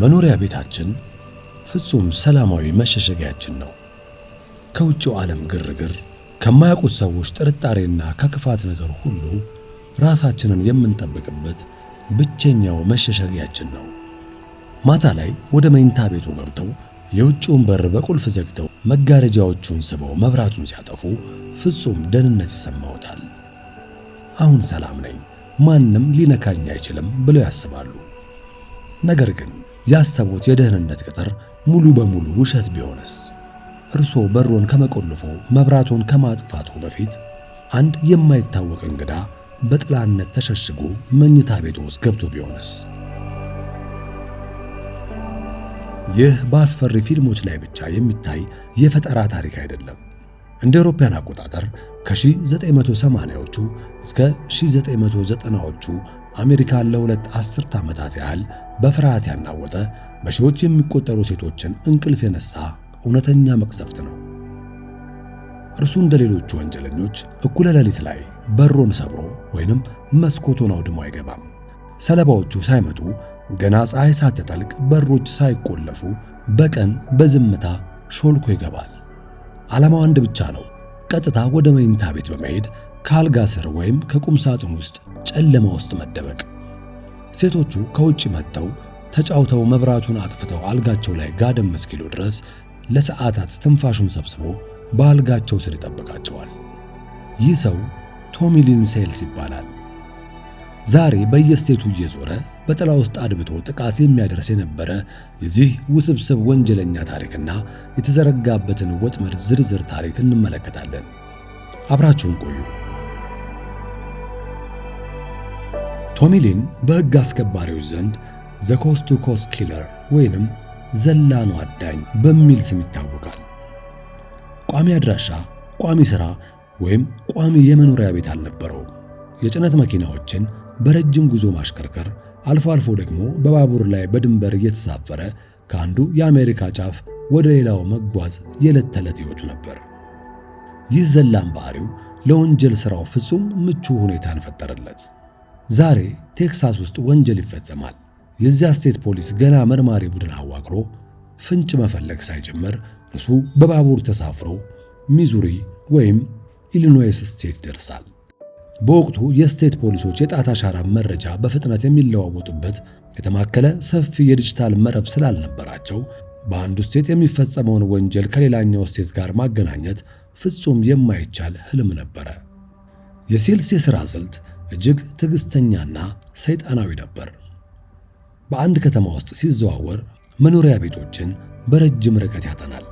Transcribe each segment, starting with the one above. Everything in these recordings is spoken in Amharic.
መኖሪያ ቤታችን ፍጹም ሰላማዊ መሸሸጊያችን ነው። ከውጭው ዓለም ግርግር፣ ከማያውቁት ሰዎች ጥርጣሬና ከክፋት ነገር ሁሉ ራሳችንን የምንጠብቅበት ብቸኛው መሸሸጊያችን ነው። ማታ ላይ ወደ መኝታ ቤቱ ገብተው የውጭውን በር በቁልፍ ዘግተው መጋረጃዎቹን ስበው መብራቱን ሲያጠፉ ፍጹም ደህንነት ይሰማዎታል። አሁን ሰላም ነኝ፣ ማንም ሊነካኝ አይችልም ብለው ያስባሉ። ነገር ግን ያሰቡት የደህንነት ቅጥር ሙሉ በሙሉ ውሸት ቢሆንስ? እርሶ በሮን ከመቆለፎ መብራቱን ከማጥፋቱ በፊት አንድ የማይታወቅ እንግዳ በጥላነት ተሸሽጎ መኝታ ቤቱ ውስጥ ገብቶ ቢሆንስ? ይህ በአስፈሪ ፊልሞች ላይ ብቻ የሚታይ የፈጠራ ታሪክ አይደለም። እንደ አውሮፓውያን አቆጣጠር ከ1980ዎቹ እስከ 1990ዎቹ አሜሪካን ለሁለት አስርት ዓመታት ያህል በፍርሃት ያናወጠ፣ በሺዎች የሚቆጠሩ ሴቶችን እንቅልፍ የነሳ እውነተኛ መቅሰፍት ነው። እርሱ እንደ ሌሎቹ ወንጀለኞች እኩለ ሌሊት ላይ በሮን ሰብሮ ወይንም መስኮቱን አውድሞ አይገባም። ሰለባዎቹ ሳይመጡ፣ ገና ፀሐይ ሳትጠልቅ፣ በሮች ሳይቆለፉ በቀን በዝምታ ሾልኮ ይገባል። ዓላማው አንድ ብቻ ነው። ቀጥታ ወደ መኝታ ቤት በመሄድ ከአልጋ ስር ወይም ከቁም ሳጥን ውስጥ ጨለማ ውስጥ መደበቅ። ሴቶቹ ከውጭ መጥተው ተጫውተው መብራቱን አጥፍተው አልጋቸው ላይ ጋደም እስኪሉ ድረስ ለሰዓታት ትንፋሹን ሰብስቦ በአልጋቸው ስር ይጠብቃቸዋል። ይህ ሰው ቶሚ ሊን ሴልስ ይባላል። ዛሬ በየስቴቱ እየዞረ በጥላ ውስጥ አድብቶ ጥቃት የሚያደርስ የነበረ የዚህ ውስብስብ ወንጀለኛ ታሪክና የተዘረጋበትን ወጥመድ ዝርዝር ታሪክ እንመለከታለን። አብራችሁን ቆዩ። ቶሚ ሊን በሕግ አስከባሪዎች ዘንድ the Coast to Coast Killer ወይንም ዘላኑ አዳኝ በሚል ስም ይታወቃል። ቋሚ አድራሻ፣ ቋሚ ሥራ ወይም ቋሚ የመኖሪያ ቤት አልነበረውም። የጭነት መኪናዎችን በረጅም ጉዞ ማሽከርከር፣ አልፎ አልፎ ደግሞ በባቡር ላይ በድንበር እየተሳፈረ ከአንዱ የአሜሪካ ጫፍ ወደ ሌላው መጓዝ የዕለት ተዕለት ሕይወቱ ነበር። ይህ ዘላን ባህሪው ለወንጀል ሥራው ፍጹም ምቹ ሁኔታን ፈጠረለት። ዛሬ ቴክሳስ ውስጥ ወንጀል ይፈጸማል። የዚያ state ፖሊስ ገና መርማሪ ቡድን አዋቅሮ ፍንጭ መፈለግ ሳይጀምር እርሱ በባቡር ተሳፍሮ ሚዙሪ ወይም ኢሊኖይስ state ይደርሳል። በወቅቱ የ state ፖሊሶች የጣት አሻራ መረጃ በፍጥነት የሚለዋወጡበት የተማከለ ሰፊ የዲጂታል መረብ ስላልነበራቸው በአንዱ state የሚፈጸመውን ወንጀል ከሌላኛው state ጋር ማገናኘት ፍጹም የማይቻል ህልም ነበረ። የሴልስ የሥራ ስልት እጅግ ትዕግሥተኛና ሰይጣናዊ ነበር። በአንድ ከተማ ውስጥ ሲዘዋወር መኖሪያ ቤቶችን በረጅም ርቀት ያጠናል።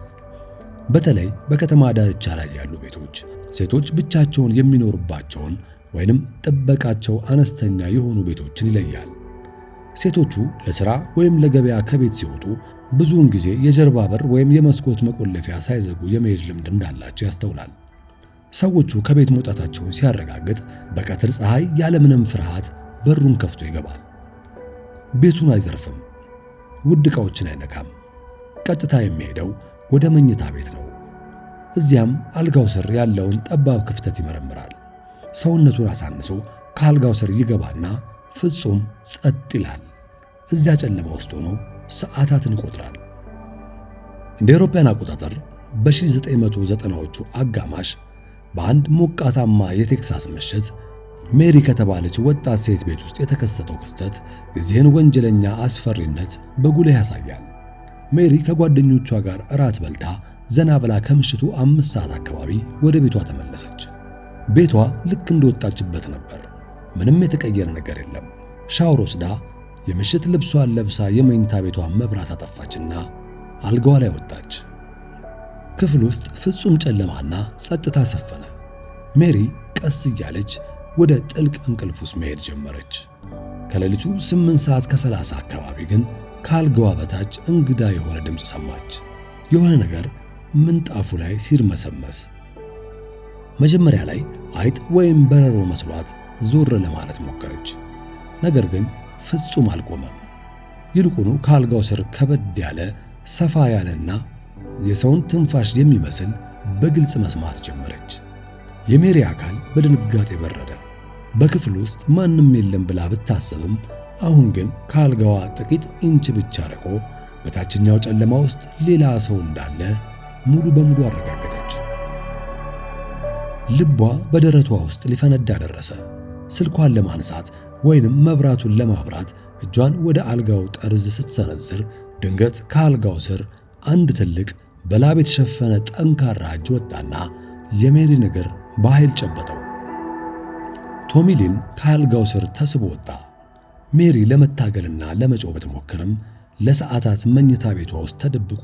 በተለይ በከተማ ዳርቻ ላይ ያሉ ቤቶች፣ ሴቶች ብቻቸውን የሚኖሩባቸውን ወይንም ጥበቃቸው አነስተኛ የሆኑ ቤቶችን ይለያል። ሴቶቹ ለሥራ ወይም ለገበያ ከቤት ሲወጡ ብዙውን ጊዜ የጀርባ በር ወይም የመስኮት መቆለፊያ ሳይዘጉ የመሄድ ልምድ እንዳላቸው ያስተውላል። ሰዎቹ ከቤት መውጣታቸውን ሲያረጋግጥ በቀትር ፀሐይ ያለምንም ፍርሃት በሩን ከፍቶ ይገባል። ቤቱን አይዘርፍም፣ ውድ ዕቃዎችን አይነካም። ቀጥታ የሚሄደው ወደ መኝታ ቤት ነው። እዚያም አልጋው ስር ያለውን ጠባብ ክፍተት ይመረምራል። ሰውነቱን አሳንሶ ከአልጋው ስር ይገባና ፍጹም ጸጥ ይላል። እዚያ ጨለማ ውስጥ ሆኖ ሰዓታትን ይቆጥራል። እንደ አውሮፓውያን አቆጣጠር በ1990ዎቹ አጋማሽ በአንድ ሞቃታማ የቴክሳስ ምሽት ሜሪ ከተባለች ወጣት ሴት ቤት ውስጥ የተከሰተው ክስተት የዚህን ወንጀለኛ አስፈሪነት በጉልህ ያሳያል። ሜሪ ከጓደኞቿ ጋር እራት በልታ ዘና ብላ ከምሽቱ 5 ሰዓት አካባቢ ወደ ቤቷ ተመለሰች። ቤቷ ልክ እንደወጣችበት ነበር። ምንም የተቀየረ ነገር የለም። ሻወር ወስዳ የምሽት ልብሷን ለብሳ የመኝታ ቤቷን መብራት አጠፋችና አልጋዋ ላይ ወጣች። ክፍል ውስጥ ፍጹም ጨለማና ጸጥታ ሰፈነ። ሜሪ ቀስ እያለች ወደ ጥልቅ እንቅልፍ ውስጥ መሄድ ጀመረች። ከሌሊቱ 8 ሰዓት ከ30 አካባቢ ግን ከአልጋዋ በታች እንግዳ የሆነ ድምፅ ሰማች። የሆነ ነገር ምንጣፉ ላይ ሲርመሰመስ። መጀመሪያ ላይ አይጥ ወይም በረሮ መስሏት ዞር ለማለት ሞከረች። ነገር ግን ፍጹም አልቆመም። ይልቁኑ ከአልጋው ስር ከበድ ያለ፣ ሰፋ ያለና የሰውን ትንፋሽ የሚመስል በግልጽ መስማት ጀመረች። የሜሪ አካል በድንጋጤ በረደ። በክፍል ውስጥ ማንም የለም ብላ ብታስብም አሁን ግን ከአልጋዋ ጥቂት ኢንች ብቻ ርቆ በታችኛው ጨለማ ውስጥ ሌላ ሰው እንዳለ ሙሉ በሙሉ አረጋገጠች። ልቧ በደረቷ ውስጥ ሊፈነዳ ደረሰ። ስልኳን ለማንሳት ወይንም መብራቱን ለማብራት እጇን ወደ አልጋው ጠርዝ ስትሰነዝር ድንገት ከአልጋው ስር አንድ ትልቅ በላብ የተሸፈነ ጠንካራ እጅ ወጣና የሜሪን እግር በኃይል ጨበጠው። ቶሚ ሊን ከአልጋው ስር ተስቦ ወጣ። ሜሪ ለመታገልና ለመጮህ ብትሞክርም ለሰዓታት መኝታ ቤቷ ውስጥ ተደብቆ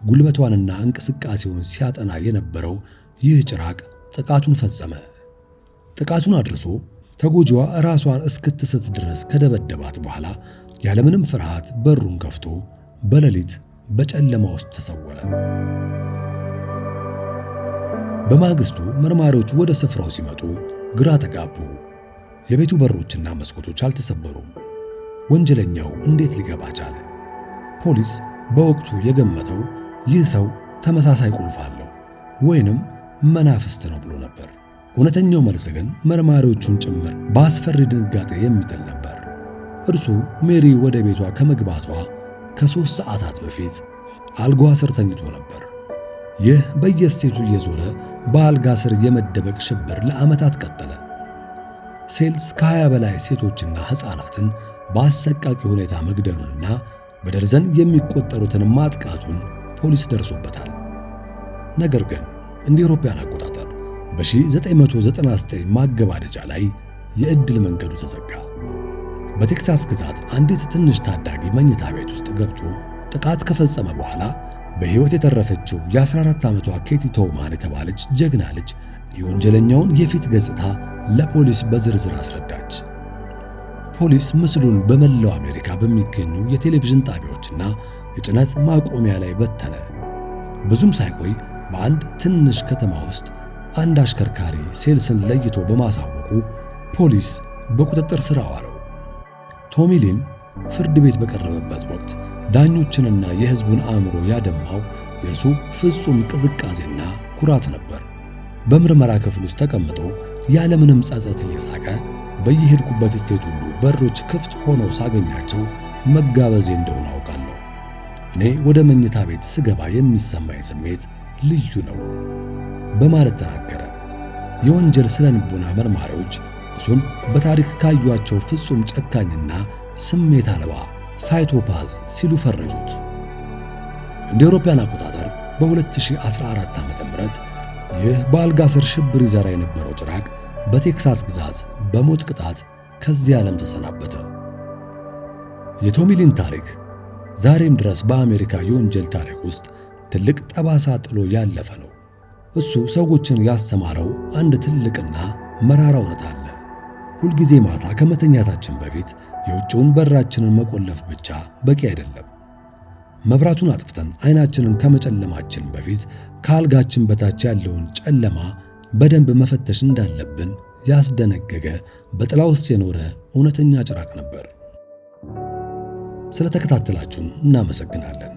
ጉልበቷንና እንቅስቃሴውን ሲያጠና የነበረው ይህ ጭራቅ ጥቃቱን ፈጸመ። ጥቃቱን አድርሶ ተጎጂዋ ራሷን እስክትስት ድረስ ከደበደባት በኋላ ያለምንም ፍርሃት በሩን ከፍቶ በሌሊት በጨለማ ውስጥ ተሰወረ። በማግስቱ መርማሪዎች ወደ ስፍራው ሲመጡ ግራ ተጋቡ። የቤቱ በሮችና መስኮቶች አልተሰበሩም። ወንጀለኛው እንዴት ሊገባ ቻለ? ፖሊስ በወቅቱ የገመተው ይህ ሰው ተመሳሳይ ቁልፍ አለው ወይንም መናፍስት ነው ብሎ ነበር። እውነተኛው መልስ ግን መርማሪዎቹን ጭምር በአስፈሪ ድንጋጤ የሚጥል ነበር። እርሱ ሜሪ ወደ ቤቷ ከመግባቷ ከ3 ሰዓታት በፊት አልጋዋ ስር ተኝቶ ነበር። ይህ በየስቴቱ እየዞረ በአልጋ ስር የመደበቅ ሽብር ለዓመታት ቀጠለ። ሴልስ ከ20 በላይ ሴቶችና ሕፃናትን በአሰቃቂ ሁኔታ መግደሉንና በደርዘን የሚቆጠሩትን ማጥቃቱን ፖሊስ ደርሶበታል። ነገር ግን እንደ አውሮፓውያን አቆጣጠር በ1999 ማገባደጃ ላይ የዕድል መንገዱ ተዘጋ። በቴክሳስ ግዛት አንዲት ትንሽ ታዳጊ መኝታ ቤት ውስጥ ገብቶ ጥቃት ከፈጸመ በኋላ በሕይወት የተረፈችው የ14 ዓመቷ ኬቲ ቶማን የተባለች ጀግና ልጅ የወንጀለኛውን የፊት ገጽታ ለፖሊስ በዝርዝር አስረዳች። ፖሊስ ምስሉን በመላው አሜሪካ በሚገኙ የቴሌቪዥን ጣቢያዎችና የጭነት ማቆሚያ ላይ በተነ። ብዙም ሳይቆይ በአንድ ትንሽ ከተማ ውስጥ አንድ አሽከርካሪ ሴልስን ለይቶ በማሳወቁ ፖሊስ በቁጥጥር ስር አዋለው። ቶሚ ሊን ፍርድ ቤት በቀረበበት ወቅት ዳኞችንና የሕዝቡን አእምሮ ያደማው የእርሱ ፍጹም ቅዝቃዜና ኩራት ነበር። በምርመራ ክፍል ውስጥ ተቀምጦ ያለምንም ጸጸት እየሳቀ፣ "በየሄድኩበት ስቴት ሁሉ በሮች ክፍት ሆነው ሳገኛቸው መጋበዜ እንደሆነ አውቃለሁ። እኔ ወደ መኝታ ቤት ስገባ የሚሰማኝ ስሜት ልዩ ነው" በማለት ተናገረ። የወንጀል ስነ ልቦና መርማሪዎች እሱን በታሪክ ካዩአቸው ፍጹም ጨካኝና ስሜት አልባ psychopath ሲሉ ፈረጁት። እንደ አውሮፓውያን አቆጣጠር በ2014 ዓ.ም. ይህ በአልጋ ስር ሽብር ይዘራ የነበረው ጭራቅ በቴክሳስ ግዛት በሞት ቅጣት ከዚህ ዓለም ተሰናበተ። የቶሚ ሊን ታሪክ ዛሬም ድረስ በአሜሪካ የወንጀል ታሪክ ውስጥ ትልቅ ጠባሳ ጥሎ ያለፈ ነው። እሱ ሰዎችን ያስተማረው አንድ ትልቅና መራራ እውነት አለ። ሁልጊዜ ማታ ከመተኛታችን በፊት የውጭውን በራችንን መቆለፍ ብቻ በቂ አይደለም። መብራቱን አጥፍተን አይናችንን ከመጨለማችን በፊት ከአልጋችን በታች ያለውን ጨለማ በደንብ መፈተሽ እንዳለብን ያስደነገገ፣ በጥላ ውስጥ የኖረ እውነተኛ ጭራቅ ነበር። ስለተከታተላችሁን እናመሰግናለን።